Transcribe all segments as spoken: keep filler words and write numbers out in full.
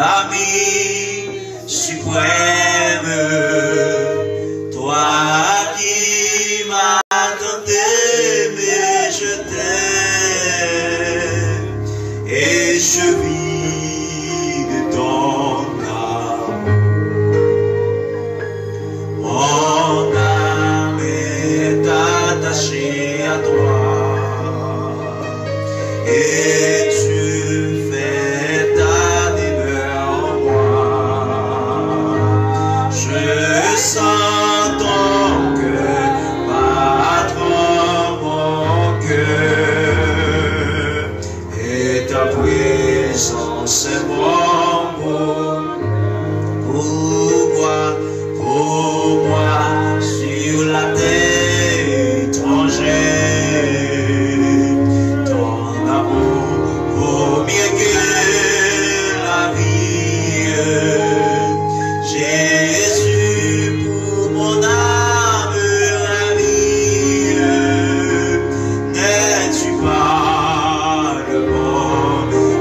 Ami suprême, toi qui m'as tant aimé, je t'aime et je vis de ton amour. Mon âme est attachée à toi et tu fais ta demeure en moi. Je sens ton cœur battre en mon cœur et ta présence est mon mot. Pour moi, pour moi, sur la terre étrangère, ton amour vaut mieux que la vie. Jésus, pour mon âme ravie, n'es-tu pas le bon?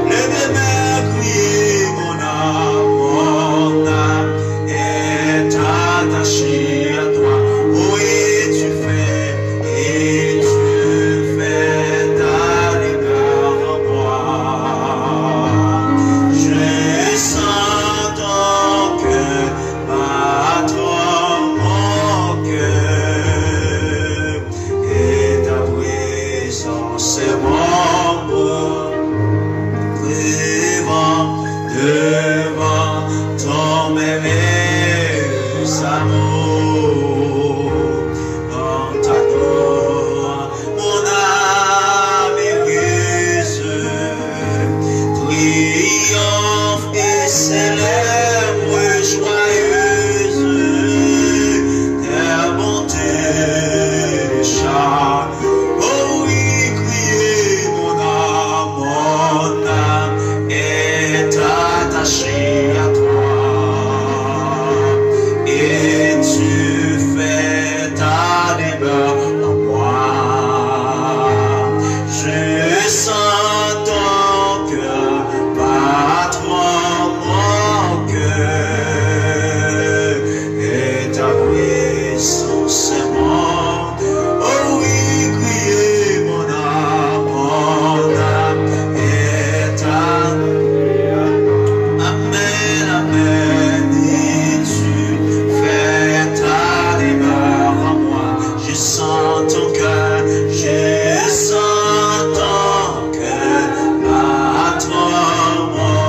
Levez main, criez, mon âme, mon âme est attachée à toi. Oh, et tu fais, et tu fais ta demeure en moi. Je sens ton cœur battre en mon cœur et ta présence est mon mot. Devant, devant ton merveilleux amour, dans ta gloire, mon âme heureuse triomphe et célèbre joyeuse tes bontés de chaque. Oh oui, criez, mon âme, mon âme est attachée à toi et tu fais ta demeure en moi. Je sens ton cœur battre en mon cœur et ta présence est mon. Oh oui, criez, mon âme, mon âme est à. Amen, amen. Et tu fais ta demeure en moi. Je sens ton cœur, je sens ton cœur battre en moi.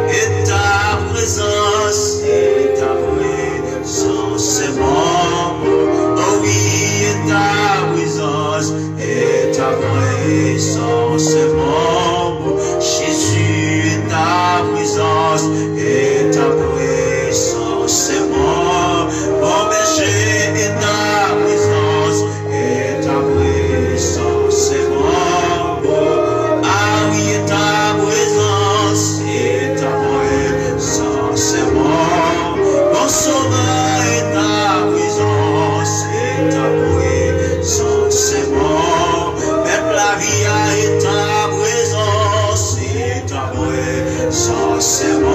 Et ta présence, et ta présence est mon mot. Oh oui, et ta présence, et ta présence est mon mot. Jésus, et ta présence, et ta présence est mon. Bon berger, et ta présence, et ta présence est mon. Ah oui, et ta présence, et ta présence est mon. Bon sauveur, et ta présence, et ta présence est mon. Mèt lavi a, et ta présence, et ta présence est mon.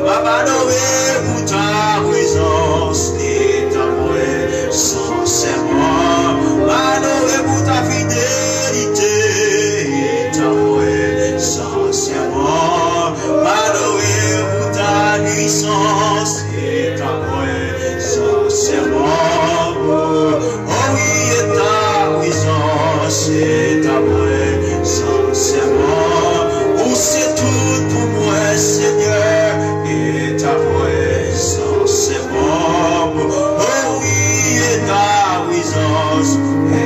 M ap adore pou ta prezans e ta prezans e mwen. M adore pou ta fidelite e ta prezans e mwen. M adore pou ta pwisans e ta prezans e mwen. Oh wi, e ta prezans, e ta prezans e mwen. Ou se tout pou mwen, Senyè, e ta prezans e mwen. Oh wi, e ta prezans, e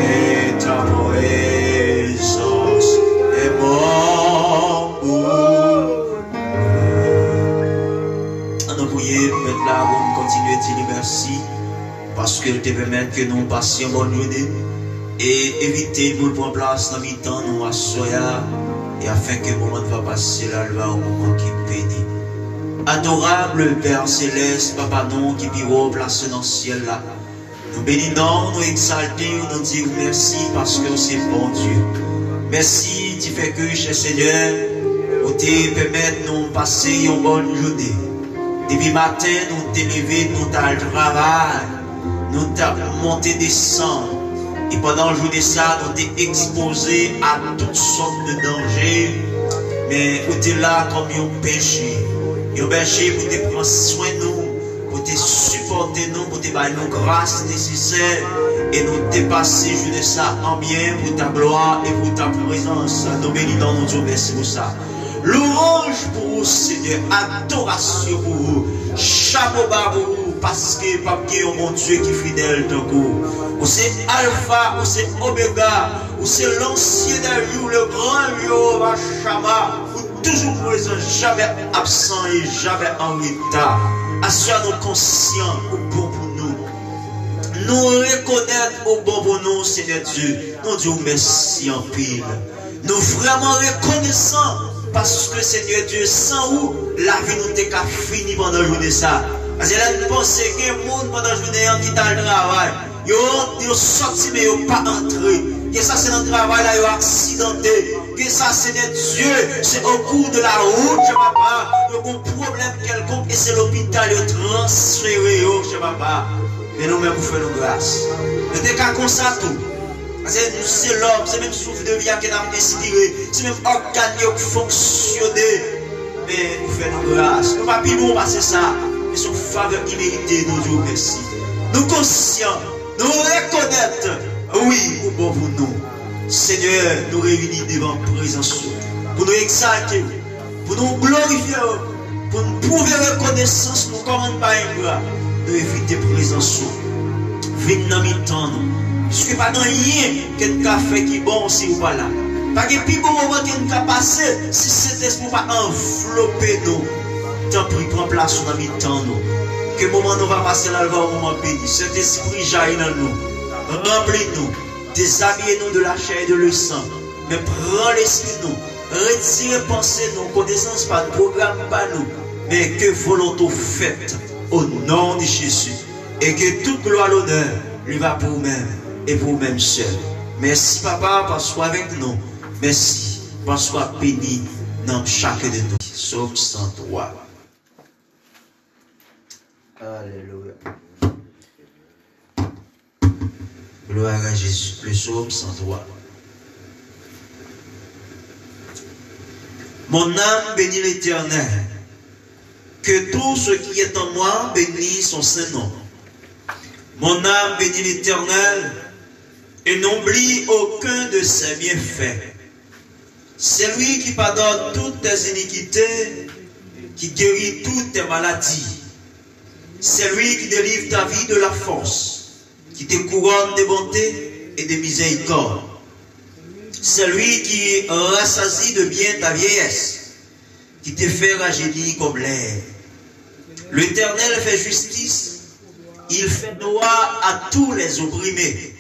ta prezans e mwen. Ann nou priye, Mèt la, pou n kontinye di li mèsi. Paske l te pèmèt ke nou pase yon bòn jounen e envite l pou l pran plas nan mitan nou aswè a, e afenke moman n va pase la, l va yon moman ki beni. Adorab Pè Selès, Papa nou ki pi wo plase nan syèl la, nou beni non w, nou egzalte w, nou di w mèsi paske w se Bondye. Mèsi difèke, chè Senyè, ou Te pèmèt nou pase yon bòn jounen. Depi maten, nou te leve, nou t al travay, nou t ap monte desann. E pandan jounen sa, nou te ekspoze a tout sòt de danje. Men ou te la kòm yon bèche, yon bèche pou te pran swen nou, pou te sipòte nou, pou te bay nou gras nesesè, e nou te pase jounen sa an byen pou ta glwa e pou ta prezans. Nou beni non, nou di w mèsi pou sa. Lwanj pou ou, Senyè, adorasyon pou ou, chapo ba pou ou, paske p ap gen yon Bondye ki fidèl tankou ou. Ou se Alfa, ou se Omega, ou se l'ancien des jours, le grand Jehovah Shammah, ou toujou prezan, jamè absan e jamè an reta. Aswè a nou konsyan ou bon pou nou. Nou rekonèt ou bon pou nou, Senyè Dye. Nou di w mèsi anpil. Nou vrèman rekonesan paske, Senyè Dye, san ou, lavi nou te ka fini pandan jounen sa. Paske lè n panse gen moun pandan jounen an ki t al travay, yo, yo sòti, men yo pa antre. Gen sa se nan travay la yo aksidante. Gen sa, Senyè Dye, se o kou de la wout, Jewova, yo gon pwoblèm kèlkonk e se lopital yo transfere yo, Jewova. Men nou menm, ou fè nou gras. Nou te ka konsa tou. Paske nou se lòm, se menm souf de vi a ke n ap enspire, se menm ògàn yo k fonksyone. Men ou fè nou gras. Nou pa pi bon pase sa. Men se yon favè imerite, nou di w mèsi. Nou konsyan, nou rekonèt, wi, ou bon pou nou. Senyè, nou reyini devan prezans ou pou nou egzalte w, pou nou glorifye w, pou n pwouve rekonesans nou kòm ann bay engra. Nou envite prezans ou vin nan mitan nou. Piske pa gen anyen ke n ka fè ki bon si ou pa la. Pa gen pi bon moman ke n ka pase si Sentespri ou pa anvlope nou. Tanpri, pran plas ou nan mitan nou. Ke moman nou va pase la, l va yon moman beni. Sentespri, jayi nan nou. Ranpli nou. Dezabiye nou de la chair et de le sang. Men pran lespri nou. Retire panse nou, konesans pa nou, pwogram pa nou. Men ke volonte w fèt, o non de Jezi. E ke tout glwa, lonè li va pou ou menm e pou ou menm sèl. Mèsi, Papa, paske w avèk nou. Mèsi, paske w ap beni nanm chak de nou. Sòm san twa. Alelouya. Gloire à Jésus. Le psaume cent trois. Mon âme bénit l'Éternel. Que tout ce qui est en moi bénisse son saint nom. Mon âme bénit l'Éternel et n'oublie aucun de ses bienfaits. C'est lui qui pardonne toutes tes iniquités, qui guérit toutes tes maladies. C'est lui qui délivre ta vie de la fosse, qui te couronne de bonté et de miséricorde. C'est lui qui rassasie de bien ta vieillesse, qui te fait rajeunir comme l'herbe. L'Éternel fait justice, il fait droit à tous les opprimés.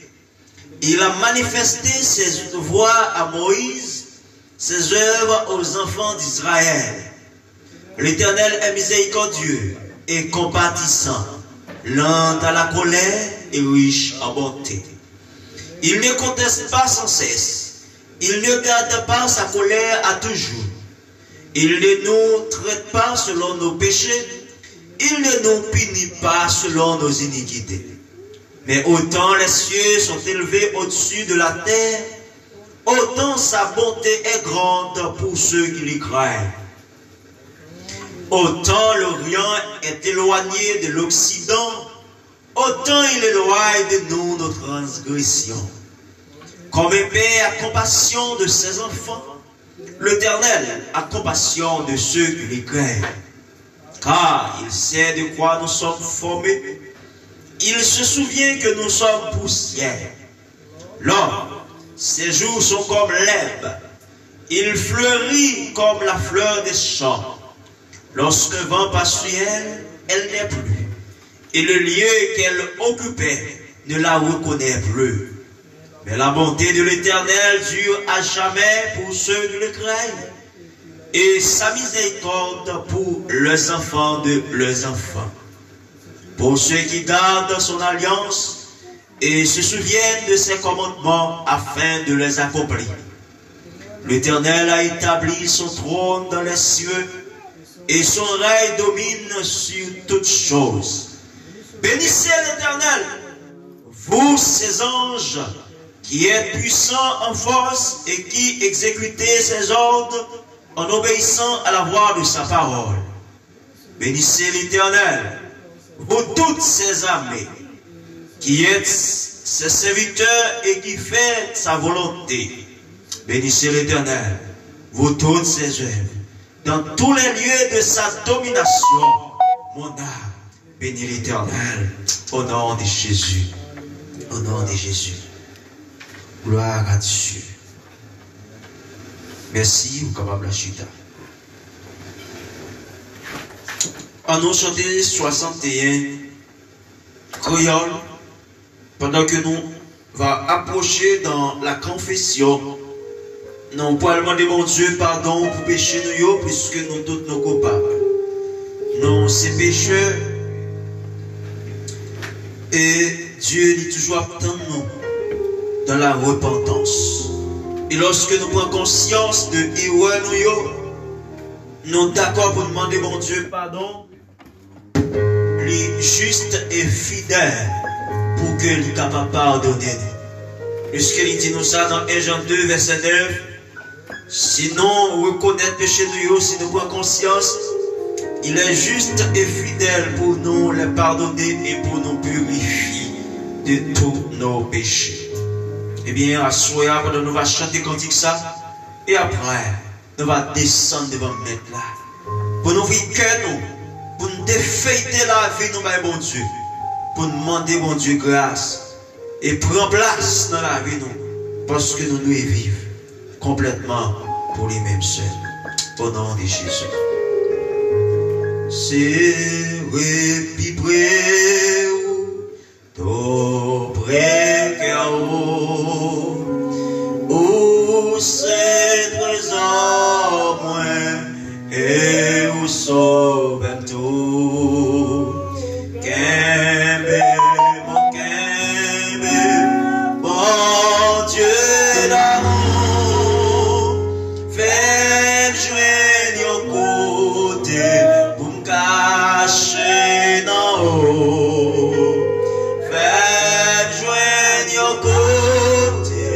Il a manifesté ses voies à Moïse, ses œuvres aux enfants d'Israël. L'Éternel est miséricordieux et compatissant, lent à la colère et riche en bonté. Il ne conteste pas sans cesse, il ne garde pas sa colère à toujours. Il ne nous traite pas selon nos péchés, il ne nous punit pas selon nos iniquités. Mais autant les cieux sont élevés au-dessus de la terre, autant sa bonté est grande pour ceux qui lui craignent. Autant l'Orient est éloigné de l'Occident, autant il éloigne de nous nos transgressions. Comme un père a compassion de ses enfants, l'Éternel a compassion de ceux qui le craignent. Car il sait de quoi nous sommes formés. Il se souvient que nous sommes poussière. L'homme, ses jours sont comme l'herbe. Il fleurit comme la fleur des champs. Lorsqu'un vent passe sur elle, elle n'est plus. Et le lieu qu'elle occupait ne la reconnaît plus. Mais la bonté de l'Éternel dure à jamais pour ceux qui le craignent, et sa miséricorde pour les enfants de leurs enfants. Pour ceux qui gardent son alliance et se souviennent de ses commandements afin de les accomplir. L'Éternel a établi son trône dans les cieux et son règne domine sur toutes choses. Bénissez l'Éternel, vous ses anges, qui êtes puissants en force et qui exécutez ses ordres en obéissant à la voix de sa parole. Bénissez l'Éternel, vous toutes ses armées, qui êtes ses serviteurs et qui faites sa volonté. Bénissez l'Éternel, vous toutes ses œuvres, dans tous les lieux de sa domination. Mon âme, bénis l'Éternel, au nom de Jésus. Au nom de Jésus. Gloire à Dieu. Mèsi, ou kapab la chita. An nou chante swasanteyen kreyòl, pandan ke nou va apwoche dan la konfesyon. Nou pral mande Bondye padon pou peche nou yo, piske nou tout nou koupab. Nou se pechè, e Dye li toujou ap tann nou dan la repantans. E lòske nou pran konsyans de erè nou yo, nou dakò pou n mande Bondye padon. Li jis e fidèl pou ke li kapab padone nou. Piske li di nou sa nan en Jan de, vèsè nèf, si nou rekonèt peche nou yo, si nou pran konsyans, il est juste et fidèle pour nous les pardonner et pour nous purifier de tous nos péchés. Ebyen, aswè a, pandan nou va chante kantik sa, e apre, nou va desann devan Mèt la. Pou n ouvri kè nou, pou n defeyte lavi nou bay Bondye, pou n mande Bondye gras e pran plas nan lavi nou, paske nou dwe viv konplètman pou li menm sèl. O non de Jezi. Sere pi pre ou, tou pre kè ou, ou se trezò mwen e ou sovè m tou. Kenbe mwen, kenbe, Bondye damou, fè m jwenn yon kote pou m kache nan ou. Fè m jwenn yon kote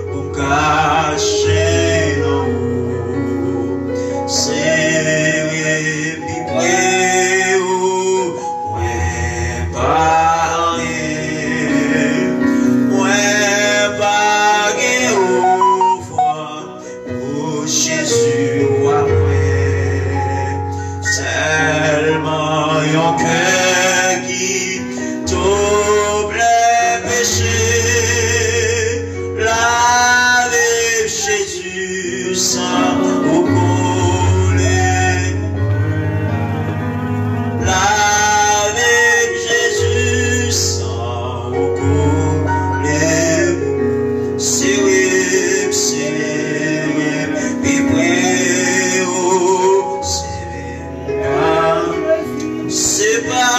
pou m kache nan ou. Sere pi pre ou, mwen pa anyen, mwen pa gen ofrann. O Jezi, wa mwen, sèlman yon kè ki tou ple peche. Lave m, Jezi, san ou koule. Lave m, Jezi, san ou koule. Sere m, sere m pi pre ou, sere m pa, se pa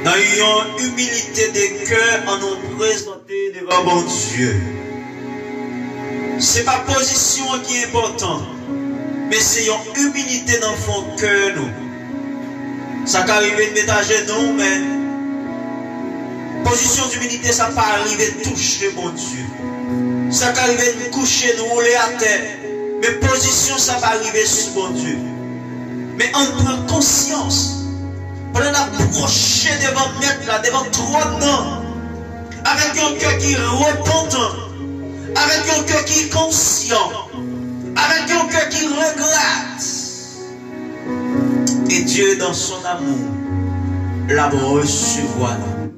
Nan yon imilite de kè, ann nou prezante devan Bondye. Se pa pozisyon an ki enpòtan, men se yon imilite nan fon kè nou. Sa ka rive n met ajenou, men pozisyon dimilite sa pa rive touche Bondye. Sa ka rive n kouche, n woule atè, men pozisyon sa pa rive sou Bondye. Men ann pran konsyans, pandan n ap pwoche devan Mèt la, devan twòn nan, avèk yon kè ki repantan, avèk yon kè ki konsyan, avèk yon kè ki regrèt. E Dye, dans son amour, l ap resevwa nou.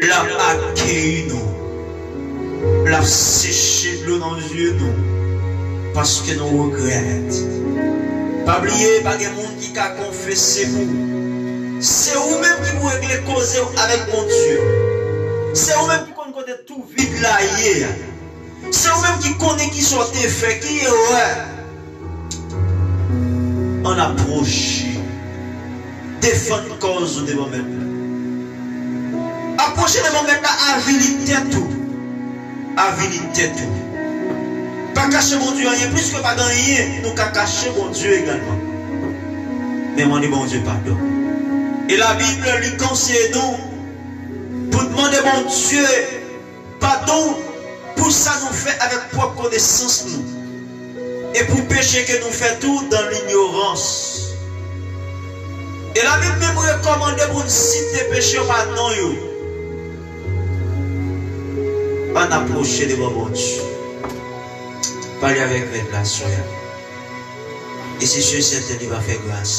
L ap akeyi nou. L ap seche dlo nan zye nou. Paske nou regrèt. Pa bliye, pa gen moun ki ka konfese pou ou. Se ou menm ki pou regle koze w avèk Bondye. Se ou menm ki konn kote tou vid la ye a. Se ou menm ki konnen kisa w te fè, ki erè. Ann apwoche. Defann kòz ou devan Mèt la. Apwoche devan Mèt la, avili tèt ou. Avili tèt ou. Pa kache Bondye anyen, pliske pa gen anyen nou ka kache Bondye egalman. Men mande Bondye padon. E Labib, li konseye nou pou n mande Bondye padon pou sa nou fè avèk pwòp konesans nou, e pou peche ke nou fè tou dan linyorans. E Labib menm rekòmande pou n site peche yo pa non yo. Ann apwoche devan Bondye. Pale avèk Mèt la, sè a. E se si e sèten li va fè gras.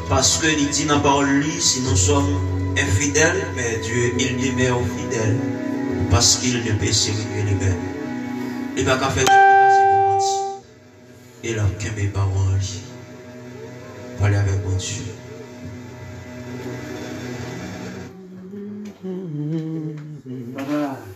Paske li di nan pawòl li, si nous sommes infidèles, mais Dieu, il demeure fidèle, parce qu'il ne peut se révéler même. Li pa ka fè triplikasyon pou manti. E l ap kenbe pawòl li. Pale avèk Bondye. Papa.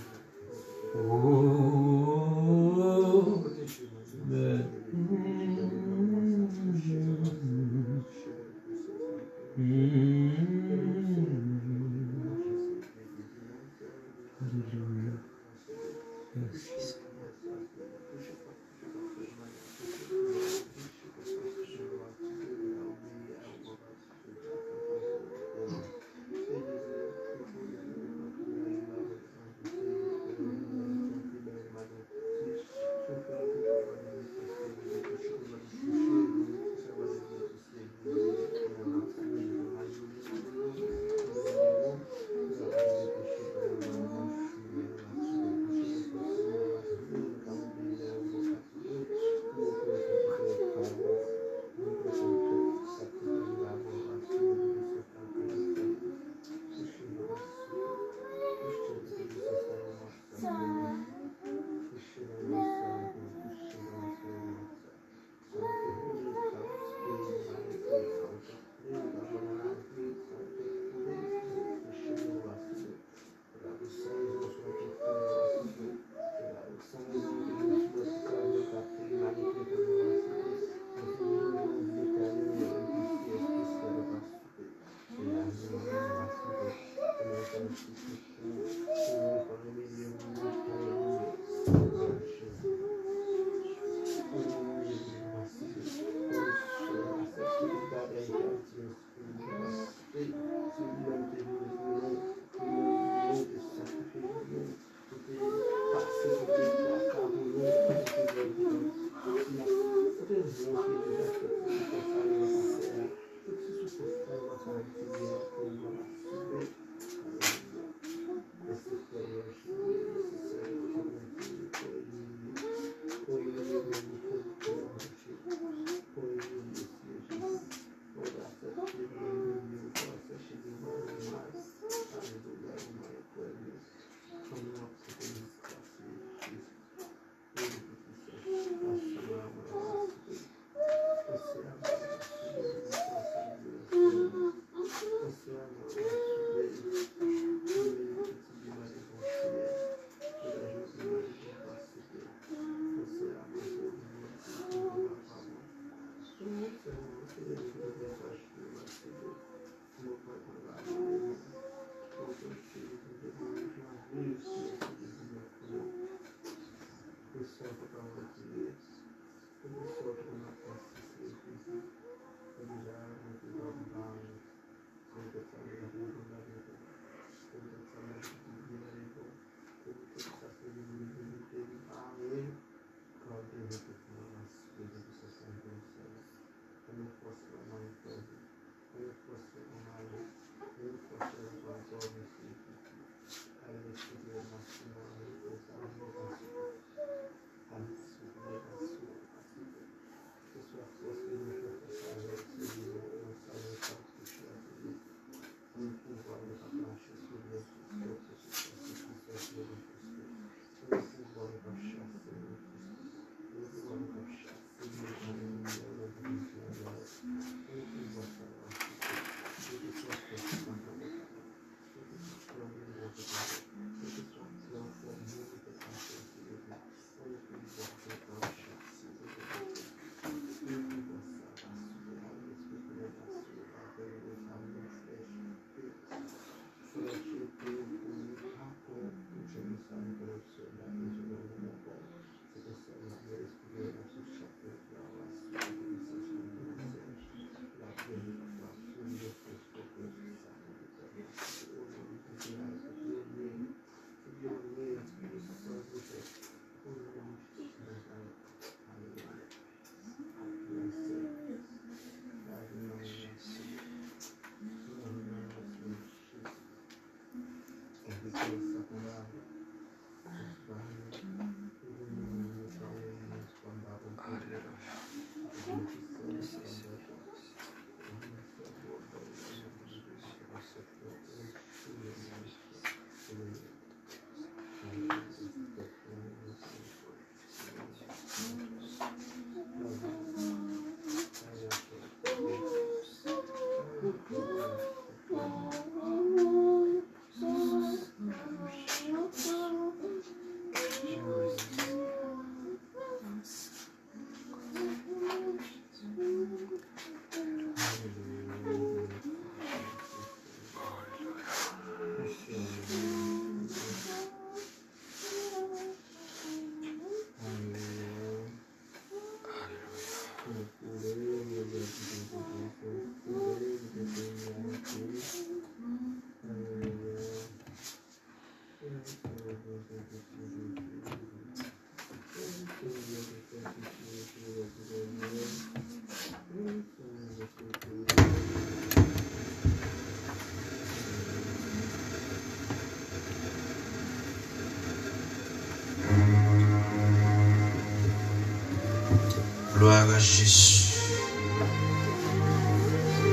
Glwa a Jezi.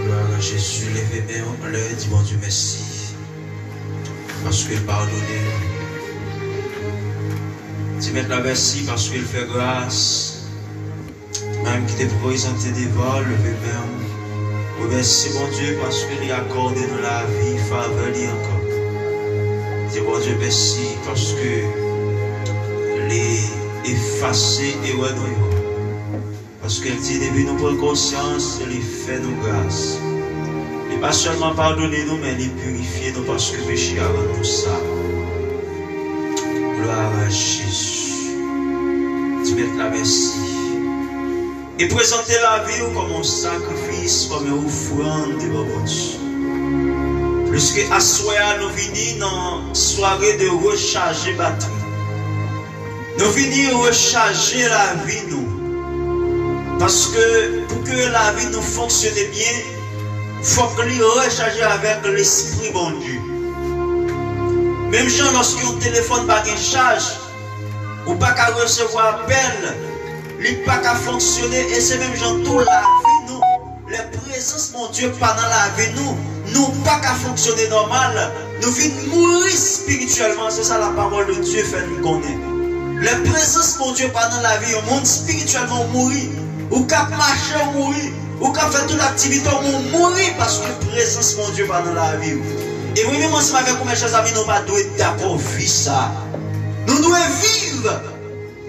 Glwa a Jezi. Leve men w anlè, di Bondye mèsi. Paske l padone nou. Di Mèt la mèsi paske l fè gras. Menm ki te prezante devan l, leve men w. Remèsye Bondye paske li akòde nou lavi, favè li ankò. Di Bondye mèsi paske li efase erè nou yo. Paske l di depi nou pran konsyans, li fè nou gras. Li pa sèlman padone nou, men li pirifye nou paske peche a rann nou sal. Glwa a Jezi. Di Mèt la mèsi. E prezante lavi w kòm yon sakrifis, kòm yon ofrann devan Bondye. Pliske aswè a nou vini nan sware de rechaje batri. Nou vini rechaje lavi nou. Paske pou ke lavi nou fonksyone byen, fòk li rechaje avèk Lespri Bondye. Menm jan lòske yon telefòn pa gen chaj, ou pa ka resevwa apèl, li pa ka fonksyone, e se menm jan tou lavi nou. Lè prezans Bondye pa nan lavi nou, nou pa ka fonksyone nòmal, nou vin mouri espirityèlman, se sa lapawòl de Dye fè n konnen. Lè prezans Bondye pa nan lavi yon moun, espirityèlman ou mouri. Ou k ap mache, ou mouri. Ou k ap fè tout aktivite w, men w mouri paske prezans Bondye pa nan lavi w. E mwen menm ansanm avèk ou, mè chè zanmi, nou pa dwe dakò vi sa. Nou dwe viv.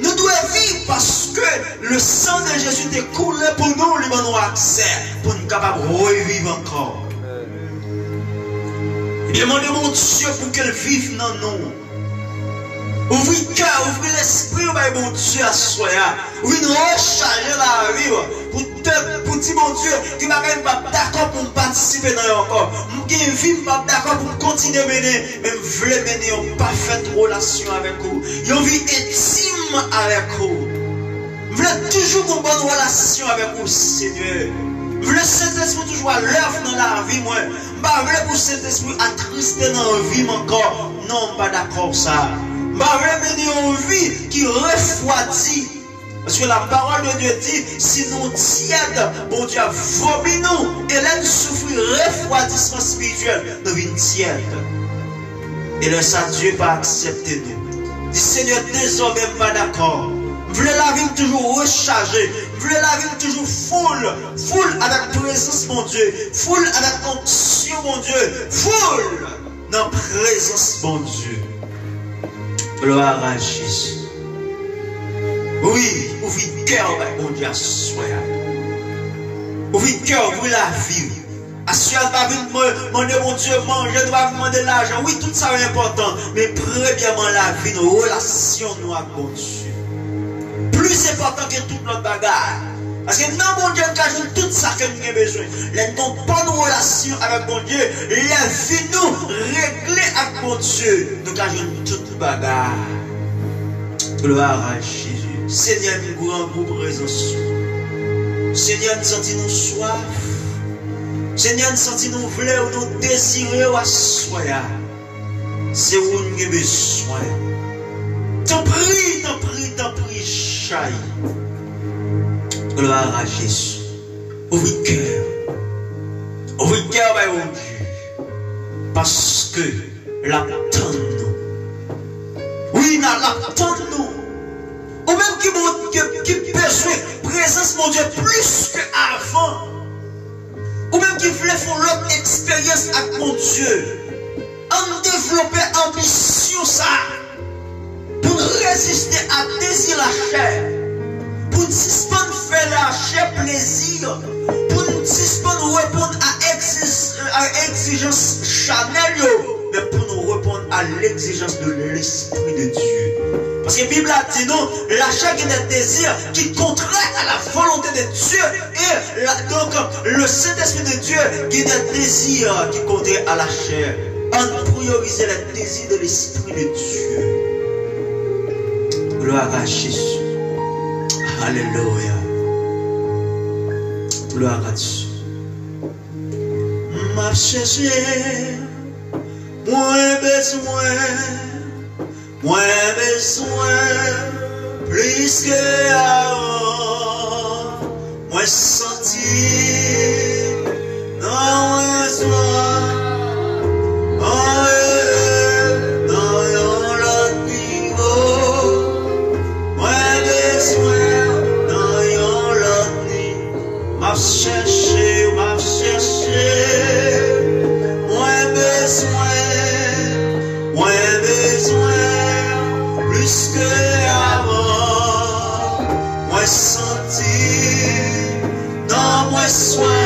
Nou dwe viv paske le sang de Jésus te koule pou nou, li ban nou aksè pou n kapab reviv ankò. Ebyen, mande Bondye pou ke l viv nan nou. Ouvri kè, ouvri lespri w bay Bondye aswè a. Ou vin rechaje lavi w pou te, pou di Bondye, gen bagay m p ap dakò pou m patisipe nan yo ankò. M gen vi m p ap dakò pou m kontinye mennen, men m vle mennen yon pafèt relasyon avèk ou, yon vi entim avèk ou. M vle toujou gen yon bòn relasyon avèk ou, Senyè. M vle Sentespri toujou alèv nan lavi mwen. M pa vle pou Sentespri atriste nan vi m ankò. Non, m pa dakò sa. M pa vle mennen yon vi ki refwadi. Paske la parole de Dieu di, si nou tyèd, Bondye ap vomi nou. E lè n soufri refwadisman espirityèl, nou vin tyèd. E lè sa, Dye pa aksepte nou. Di, Senyè, dezòmè m pa dakò. M vle lavi m toujou rechaje. M vle lavi m toujou full, full avèk prezans Bondye, full avèk onksyon Bondye, full nan prezans Bondye. Glwa a Jezi. Wi, ouvri kè w bay Bondye aswè a. Ouvri kè w, ouvri lavi w. Aswè a, nou pa vin man-, mande Bondye manje, nou pa vin mande lajan. Wi, tout sa yo enpòtan, men premyèman lavi nou, relasyon nou ak Bondye. Plis enpòtan ke tout lòt bagay. Paske nan Bondye, nou ka jwenn tout sa ke nou gen bezwen. Lè n gen yon bòn relasyon avèk Bondye, lè vi nou regle ak Bondye, nou ka jwenn tout bagay. Glwa a Jezi. Senyè, nou grangou prezans ou. Senyè, n santi nou swaf. Senyè, n santi nou vle w, nou dezire w aswè a. Se ou n gen bezwen. Tanpri, tanpri, tanpri, chay. Glwa a Jezi. Ouvri kè. Ouvri kè bay Bondye. Paske l ap tann nou. Wi, nan l ap tann nou. Ou menm ki, bon, ki, ki bezwen prezans Bondye plis ke avan. Ou menm ki vle fè yon lòt eksperyans ak Bondye. Ann devlope anbisyon sa a pou n reziste a dezi lachè, pou n sispann fè lachè plezi, pou n sispann reponn a egzis-, a egzijans chanèl yo, men pou n reponn a legzijans de Lespri de Dye. Paske Bib la di nou, lachè gen de dezi ki kontrè a la volonte de Dye, e la, donk, le Saint-Esprit de Dieu gen de dezi ki kontrè a lachè. Ann priyorize le désir de l'Esprit de Dieu. Gloire à Jésus. Alléluia. Gloire à Dieu. M ap chèche, mwen bezwen, mwen bezwen plis ke avan. Mwen santi nan mwen swa anleve nan yon lòt nivo. Mwen bezwen nan yon lòt nivo. M ap chèche w, m ap chèche w. Mwen bezwen, mwen bezwen w plis ke avan. Mwen santi nan mwen swa,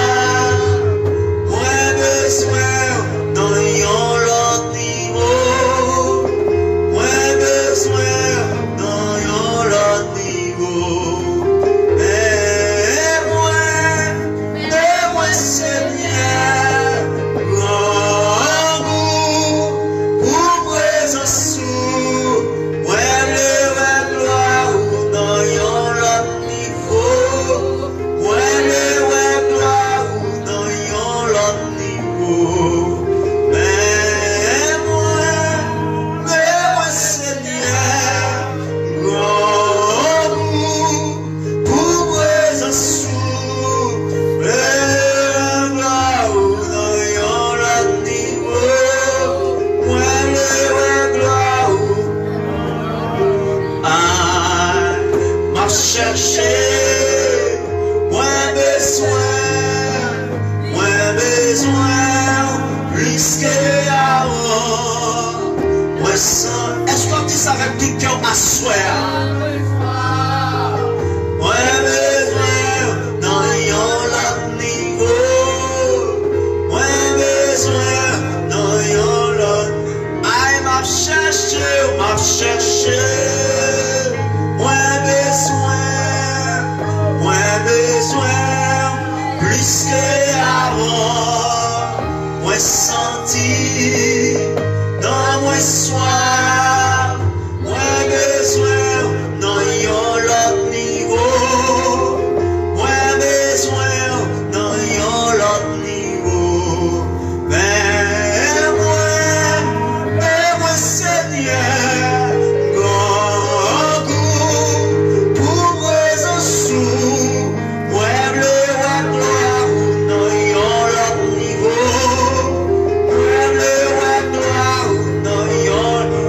mwen bezwen w nan yon lòt nivo. Mwen bezwen w nan yon lòt nivo. Men mwen, men mwen, Senyè, grangou pou prezans ou. Mwen vle wè glwa ou nan yon lòt nivo. Mwen vle wè glwa ou nan yon lòt nivo. Men mwen, men mwen, Senyè, grangou pou prezans ou. Mwen vle wè glwa ou nan yon lòt nivo. Mwen vle wè glwa ou. Ay, m ap chèche, mwen bezwen, mwen bezwen w plis ke avan. Mwen san, èske w ap di sa avèk tout kè w aswè a? Mwen bezwen w nan yon lòt nivo. Mwen bezwen w nan yon lòt. Ay, m ap chèche w, m ap chèche w. Mwen bezwen w, mwen bezwen w plis ke avan. Mwen santi nan mwen swa. Mwen bezwen w nan yon lòt nivo. Mwen bezwen w nan yon lòt nivo. Men mwen, men mwen, Senyè, grangou pou prezans ou. Mwen vle wè glwa ou nan yon lòt nivo. Mwen vle wè glwa ou nan yon lòt.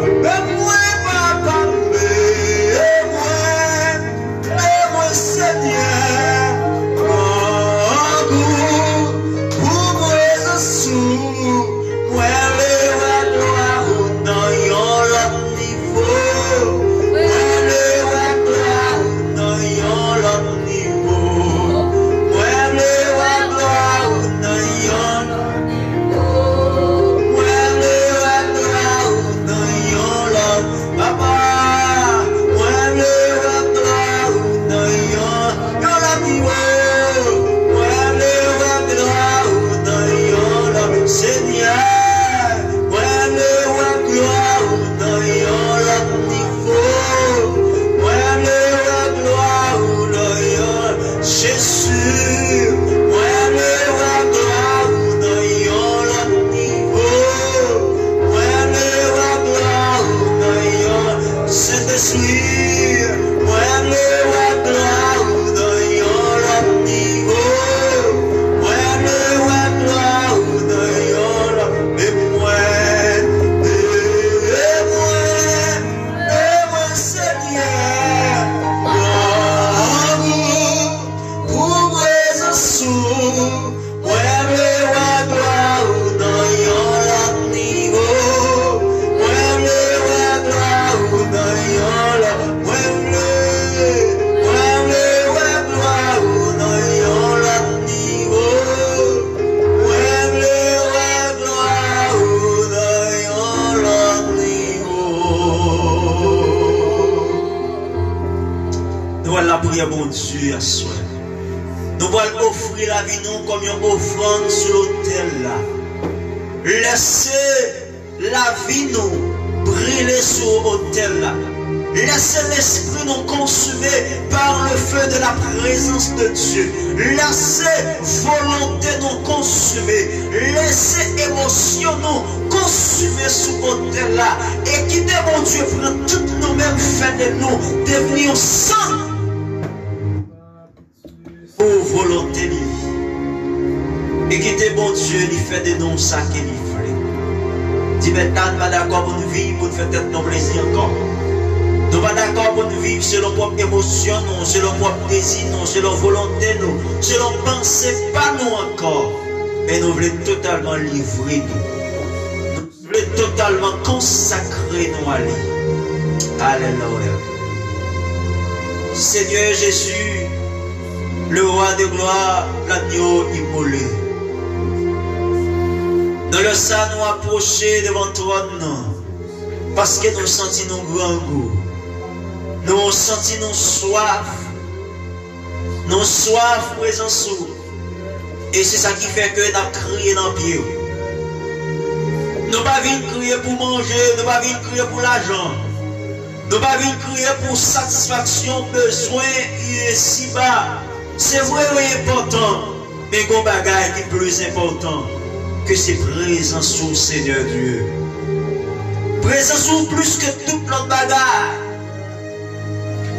Seyè Bondye, aswè, nou pral ofri lavi nou kòm yon ofrann sou lotèl la. Lèse lavi nou brile sou otèl la. Lèse lespri nou konsime par le feu de la présence de Dieu. Lèse volonte nou konsime. Lèse emosyon nou konsime sou otèl la. E kite Bondye pran tout nou menm, fè de nou devni yon sant pou volonte li. E kite Bondye li fè de nou sa ke li vle. Di Mèt la, n pa dakò pou n viv pou n fè tèt nou plezi ankò. Nou pa dakò pou n viv selon pwòp emosyon nou, selon pwòp dezi nou, selon volonte nou, selon panse pa nou ankò. Men nou vle totalman livre nou. Nou vle totalman konsakre nou a li. Alelouya. Seigneur Jésus, le roi de gloire, l'agneau immolé. Nan lè sa, nou apwoche devan twòn nan, paske nou santi nou grangou. Nou santi nou swaf. Nou swaf prezans ou. E se sa ki fè ke n ap kriye nan pye w. Nou pa vin kriye pou manje, nou pa vin kriye pou lajan. Nou pa vin kriye pou satisfaksyon bezwen isiba. Se vre, yo enpòtan, men gon bagay ki plis enpòtan ke se prezans ou, Senyè Dye. Prezans ou plis ke tout lòt bagay.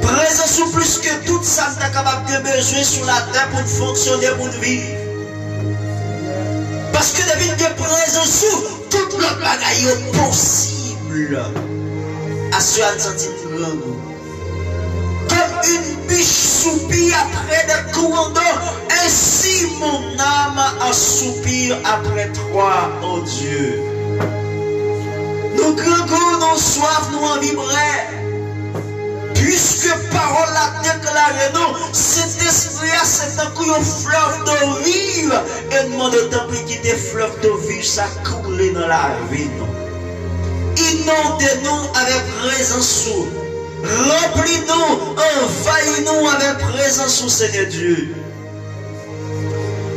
Prezans ou plis ke tout sa n ta kapab gen bezwen sou latè pou n fonksyone, pou n viv. Paske depi n gen prezans ou, tout lòt bagay yo posib. Aswè a n santi n grangou. Comme une biche soupire après des courants d'eau, ainsi mon âme a soupir après toi, ô Dieu. Nou grangou, nou swaf, nou anvi brè. Piske pawòl la deklare nou, Sentespri a se tankou yon flèv dlo viv, e n mande tanpri kite flèv dlo viv sa koule nan lavi nou. Inonde nou avèk prezans ou. Ranpli nou, anvayi nou avèk prezans ou, Senyè Dye.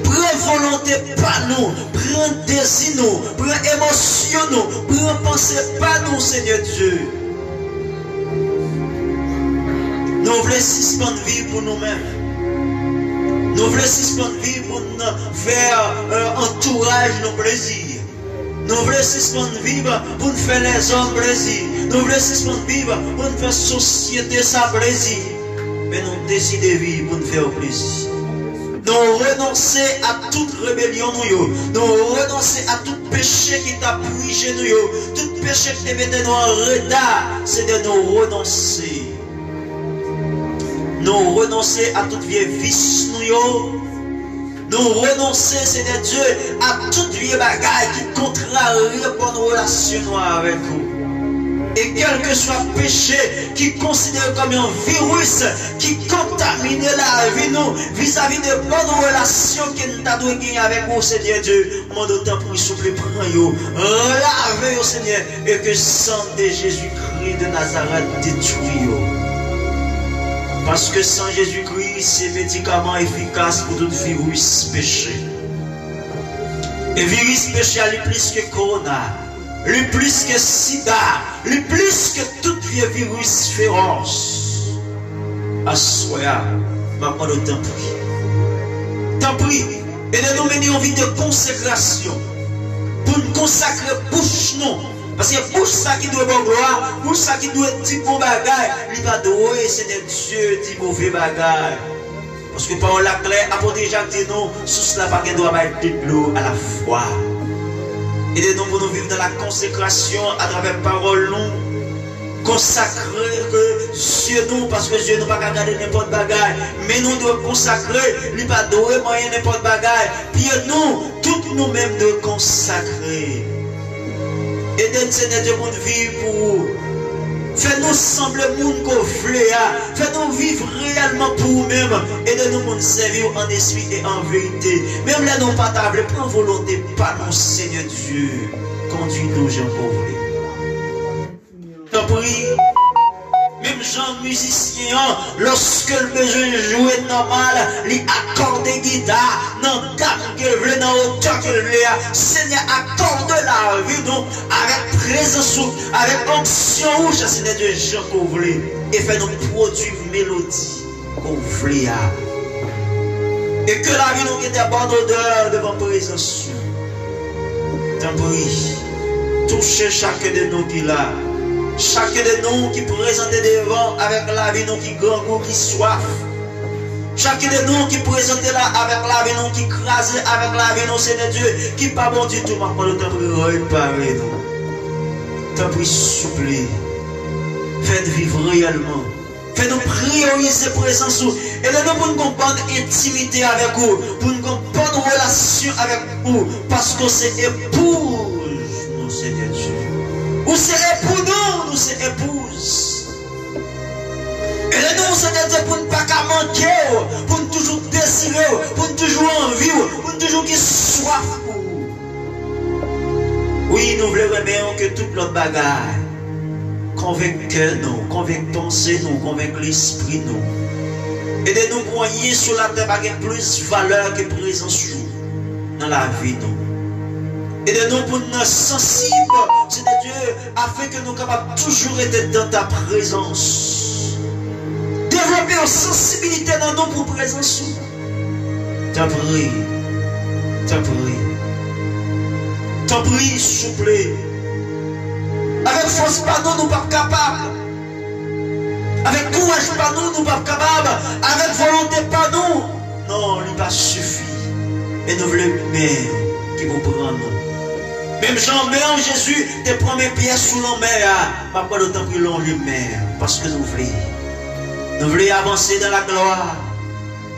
Pran volonte pa nou, pran dezi nou, pran emosyon nou, pran panse pa nou, Senyè Dye. Nou vle sispann viv pou nou menm. Nou vle sispann viv pou n fè, euh, antouraj nou plezi. Nou vle sispann viv pou n fè lèzòm plezi. Nou vle sispann viv pou n fè sosyete sa plezi. Men nou deside viv pou n fè yo plezi. Nou renonse a tout rebelyon nou yo. Nou renonse a tout peche ki t ap prije nou yo. Tout peche ki te mete nou an reta, Senyè, nou renonse. Nou renonse a tout vye vis nou yo. Nou renonse, Senyè Dye, a tout vye bagay ki kontrarye bòn relasyon nou avèk ou. E kèlkeswa peche ki konsidere kòm yon viris ki kontamine lavi nou vizavi de bòn relasyon ke n ta dwe genyen avèk ou, Senyè Dye, mande w tanpri, souple, pran yo, lave yo, Senyè, e ke san de Jezikri de Nazarèt detwi yo. Paske san Jezikri se medikaman efikas pou tout viris peche. E viris peche a, li plis ke kowona, li plis ke sida, li plis ke tout vye viris feròs. Aswè a, m ap mande w tanpri. Tanpri, ede nou mennen yon vi de konsekrasyon. Pou n konsakre bouch nou. Paske bouch sa ki dwe ba w glwa, bouch sa ki dwe di bon bagay, li pa dwe, Senyè Dye, di move bagay. Paske pawòl la klè, apot Jak di nou, sous la pa gen dwa bay de dlo a la fwa. Ede nou pou nou viv nan la konsekrasyon atravè pawòl nou. Konsakre ke zye nou, paske zye nou pa ka gade nenpòt bagay. Men nou dwe konsakre, li pa dwe manyen nenpòt bagay. Pye nou, tout nou menm dwe konsakre. Ede n, Senyè Dye, pou n viv pou ou. Fè nou sanble moun ke w vle a. Fè nou viv reyèlman pou ou menm. Ede nou pou n sèvi w an espri e an verite. Menm lè nou pa ta vle, pran volonte pa nou, Senyè Dye. Kondui nou jan ke w vle. Tanpri, menm Jan mizisyen an, lòske l bezwen jwe nòmal, li akòde gita nan gam ke l vle, nan otè ke l vle a. Senyè, akòde lavi nou avèk prezans ou, avèk onksyon ou, chè Senyè Dye, jan ke w vle, e fè nou pwodui melodi ke w vle a. E ke lavi nou gen de bòn odè devan prezans ou. Tanpri, touche chak de nou ki la. Chak de nou ki prezante devan avèk lavi nou ki grangou, ki swaf. Chak de nou ki prezante la avèk lavi nou ki kraze, avèk lavi nou, Senyè Dye, ki pa bon ditou, m ap mande w, tanpri, repare nou. Tanpri, souple, fè n viv reyèlman. Fè nou priyorize prezans ou. Ede nou pou n gon bòn entimite avèk ou, pou n gon bòn relasyon avèk ou, paske w se epouz nou, Senyè Dye. Ou se epou nou, nou se epouz. Ede nou, Senyè Dye, pou n pa ka manke w, pou n toujou dezire w, pou n toujou anvi w, pou n toujou gen swaf pou ou. Wi, nou vle renmen w ke tout lòt bagay. Konvenk kè nou, konvenk panse nou, konvenk lespri nou. Ede nou pou anyen sou latè pa gen plis valè ke prezans ou nan lavi nou. Ede nou pou n sansib, Senyè Dye, afin ke nou kapab toujou rete dans ta présence. Devlope yon sansibilite nan nou pou prezans ou. Tanpri, tanpri, tanpri, souple. Avèk fòs pa nou, nou p ap kapab. Avèk kouraj pa nou, nou p ap kapab. Avèk volonte pa nou, non, li pa sifi. E nou vle men ki pou pran nou. Menm jan men an Jezi te pran men Pyè sou lanmè a, m ap mande w tanpri lonje men an, paske nou vle. Nou vle avanse dans la gloire.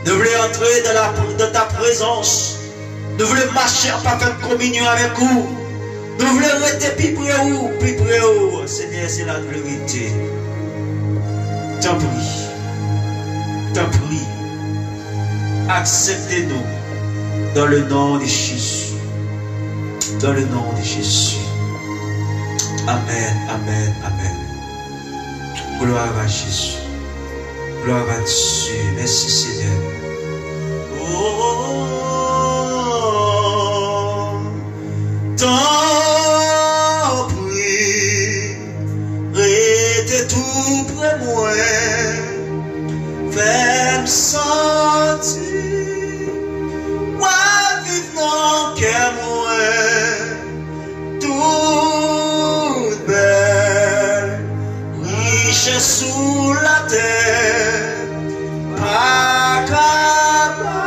Nou vle antre dans la, dans ta présence. Nou vle mache an pafèt kominyon avèk ou. Nou vle rete pi pre ou, pi pre ou. Senyè, se la nou vle rete. Tanpri. Tanpri. Aksepte nou. Dans le nom de Jésus. Dans le nom de Jésus. Amen, amen, amen. Gloire à Jésus. Gloire à Dieu. Mèsi, Senyè. Oh, tanpri, rete tou pre mwen. Fè m santi w ap viv nan kè mwen. Tout bèl richès sou latè pa ka ba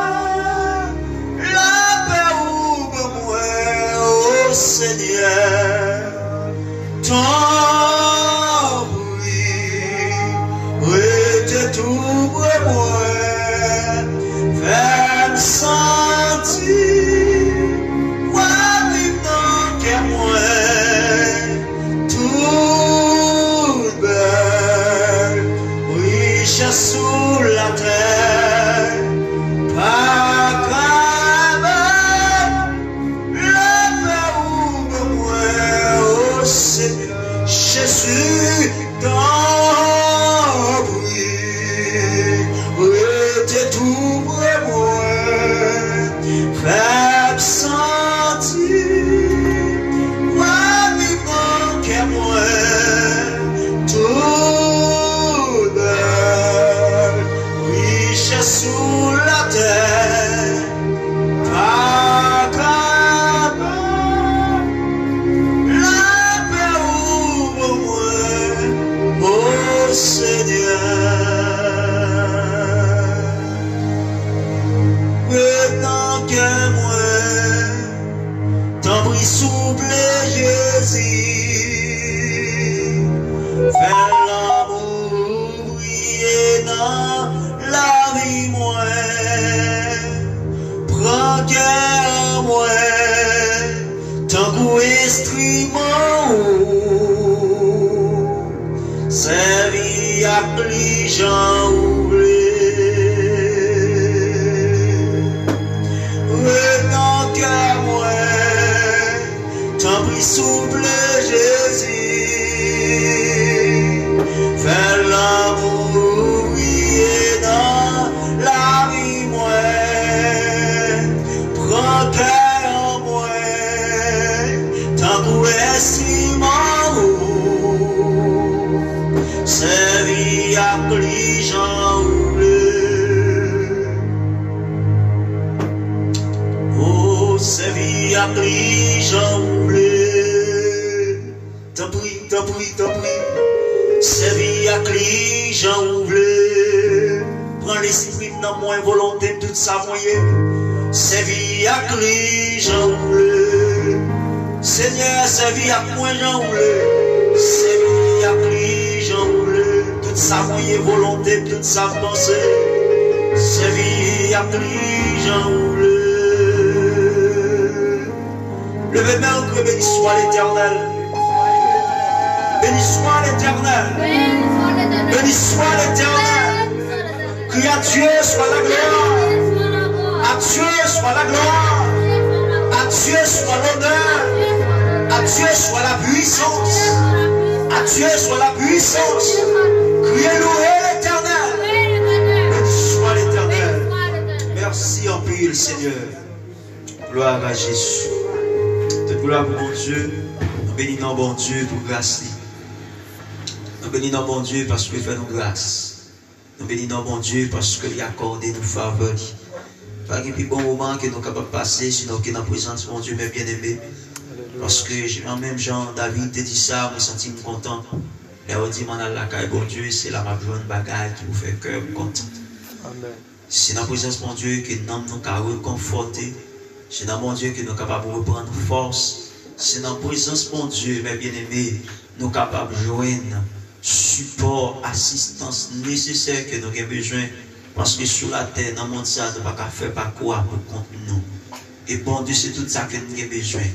lapè ou ban mwen, o Senyè. Tanpri, rete tou pre mwen, fè m santi w ap viv nan kè mwen. Tout bèl richès sou latè pa ka ba lapè ou ban mwen, o Senyè. Jezi, tanpri, rete tou pre mwen. Fè m santi w ap viv nan kè mwen. Tout bèl richès sou latè pa ka ba lapè ou ban mwen, o Senyè. Ret nan kè mwen, tanpri souple Jezi, fè lanmou ou briye nan lavi mwen. Pran kè an mwen tankou enstriman ou. Sèvi ak li jan ou vle. Ret nan kè mwen, tanpri souple Jezi, fè lanmou Tanpri, tanpri, tanpri. Sèvi ak li jan ou vle. Pran lespri m, nanm mwen, volonte m, tout sa mwen ye. Sèvi ak li jan ou vle. Senyè, sèvi ak mwen jan ou vle. Sèvi ak li jan ou vle. Tout sa mwen ye, volonte m, tout sa m panse. Sèvi ak li jan ou vle. Leve men w, kriye, béni soit l'Éternel. Béni soit l'Éternel. Béni soit l'Éternel. Crie à Dieu soit la gloire. À Dieu soit la gloire. À Dieu soit l'honneur. À Dieu soit la puissance. À Dieu soit la puissance. Criez, louez l'Éternel. Béni soit l'Éternel. Merci anpil, Senyè. Glwa a Jezi. Tout glwa pou Bondye. Nou beni non Bondye pou gras li. Nou beni non Bondye paske l fè nou gras. Nou beni non Bondye paske li akòde nou favè li. Pa gen pi bon moman ke nou kapab pase, sinon ke nan prezans Bondye, mes bien-aimés. Paske, jan, menm jan David te di sa, mwen santi m kontan. Lè yo di m ann al lakay Bondye, se la m ap jwenn bagay ki pou fè kè m kontan. Amèn. Se nan prezans Bondye ke nanm nou ka rekonfòte. Se nan Bondye ke nou kapab reprann fòs. Se nan prezans Bondye, mes bien-aimés, nou kapab jwenn sipò, asistans nesesè ke nou gen bezwen. Paske sou latè, nan mond sa, nou pa ka fè pakou a pou kont nou. E Bondye, se tout sa ke nou gen bezwen.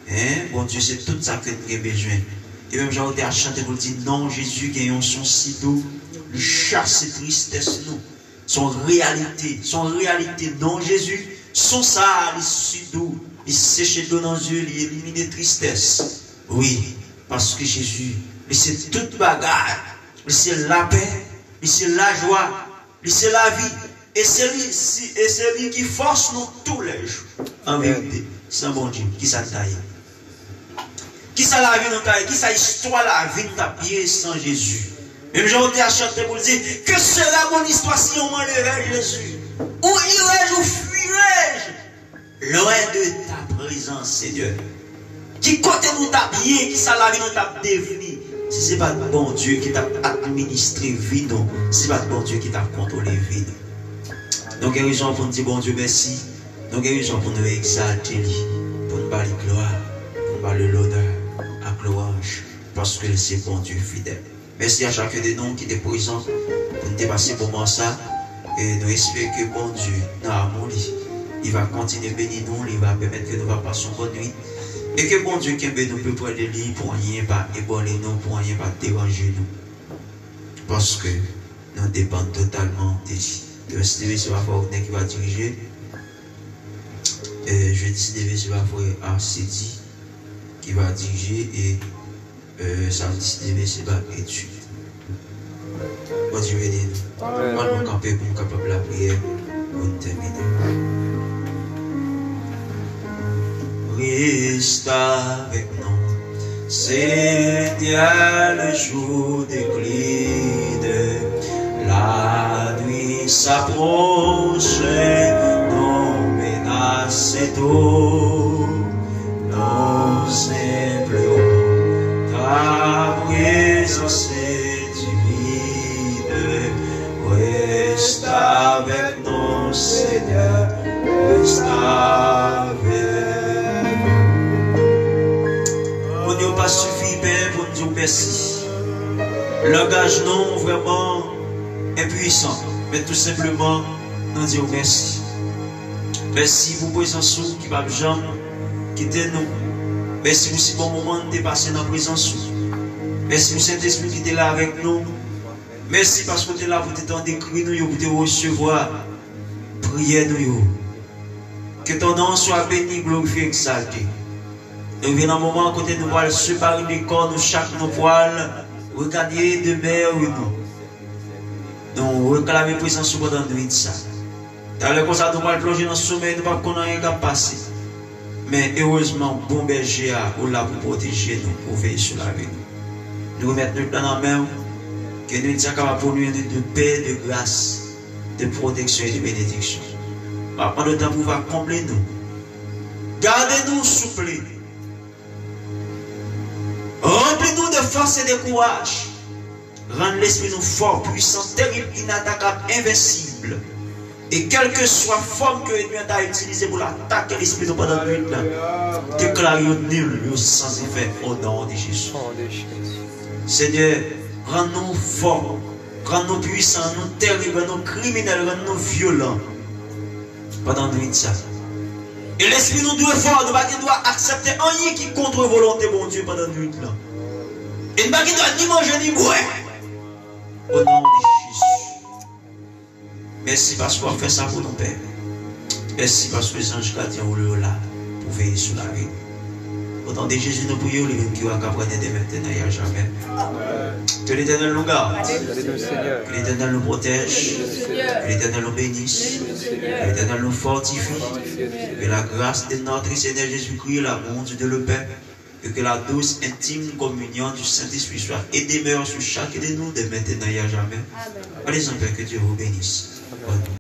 Hein? Bondye, se tout sa ke nou gen bezwen. E menm jan w te a chante pou l di, non Jezi gen yon son si dou, li chase tristès nou. Se yon reyalite, se yon reyalite. Non Jezi, son sa a, li si dou, li seche dlo nan zye, li elimine tristès. Wi, paske Jezi, li se tout bagay, li se lapè, li se lajwa, li se lavi, e se li, si, e se li ki fòs nou toulèjou. An verite, san Bondye, kisa n ta ye? Kisa lavi nou ta ye? Kisa istwa lavi n t ap ye san Jezi? Menm jan w te a chante pou l di, que sera mon histoire si on m'enlevait, Jésus? Où irais-je, où fuirais-je loin de ta présence, Seigneur? Ki kote nou t ap ye? Kisa lavi nou t ap devni? Si se pa t Bondye ki t ap administre vi nou, si se pa t Bondye ki t ap kontwole vi nou. Nou gen rezon pou n di Bondye mèsi. Nou gen rezon pou nou egzalte li, pou n ba li glwa, pou n ba li lonè ak lwanj, paske l se Bondye fidèl. Mèsi a chakun de nou ki te prezan pou n te pase moman sa. E nou espere ke Bondye, nan amou li, li va kontinye beni nou, li va pèmèt ke nou va pase yon bòn nwit. E ke Bondye kenbe nou pi pre de li pou anyen pa ebranle nou, pou anyen pa deranje nou. Paske nou depann totalman de li. Demen si Dye vle, se pa frè Rodney ki va dirije. E jedi si Dye vle, se pa frè Arsedi ki va dirije. E, e samdi si Dye vle, se pa etid. Bondye beni nou. Amèn. Ann nou kanpe pou n kapab lapriyè pou n tèmine. Reste avec nous, Seigneur, le jour décline, la nuit s'approche, nos menaces étouffent, nous implorons ta présence divine, reste avec nous, Seigneur, reste avec nous. Moun yo pa sifi, Pè, pou n di w mèsi. Langaj nou vrèman enpuisan, men tou senpleman, nou di w mèsi. Mèsi pou prezans ou ki p ap janm kite nou. Mèsi pou si bon moman n te pase nan prezans ou. Mèsi pou Sentespri ki te la avèk nou. Mèsi paske w te la pou w te tande kri nou yo, pou w te resevwa priyè nou yo. Que ton nom soit béni, glorifié, exalté. Nou rive nan moman kote nou pral separe de kò nou, chak nou pral regade demè nou. Nou reklame prezans ou pandan nwit sa. Talè konsa nou pral plonje nan somèy, nou p ap konn anyen k ap pase. Men erezman, bon bèje a, ou la pou pwoteje nou, pou veye sou lavi nou. Nou remèt nwit la nan men w, ke nwit sa kapab pou nou yon nwit de pè, de gras, de pwoteksyon e de benediksyon. M ap mande w tanpri w va konble nou. Gade nou, souple. Ranpli Pase dekouraj. Rann lespri nou fò, pwisan, terib, inatakab, envensib. E kèlkeswa fòm ke ènmi an ta itilize pou l atake lespri nou pandan nwit lan, deklare yo nil, yo san efè, o non de Jezi. Senyè, rann nou fò, rann nou pwisan, rann nou terib, rann nou kriminèl, rann nou vyolan pandan nwit sa. E lespri nou dwe fò, nou pa gen dwa aksepte anyen ki kont volonte Bondye pandan nwit lan. E nou pa gen dwa ni manje ni bwè. O non de Jezi. Mèsi paske w ap fè sa pou nou, Pè. Mèsi paske zanj gadyen ou yo la pou veye sou lavi nou. O non de Jezi, nou priye w, li menm ki wa, k ap règne dè mentnan e a jamè. Que l'Éternel nous garde. Que l'Éternel nous protège. Que l'Éternel nous bénisse. Que l'Éternel nous fortifie. Que la grâce de notre Seigneur Jésus-Christ, l'amour de Dieu le Père, et que la douce, intime communion du Saint-Esprit soit et demeure sur chacun de nous dès maintenant et à jamais. Allez en paix, que Dieu vous bénisse. Bonne nuit.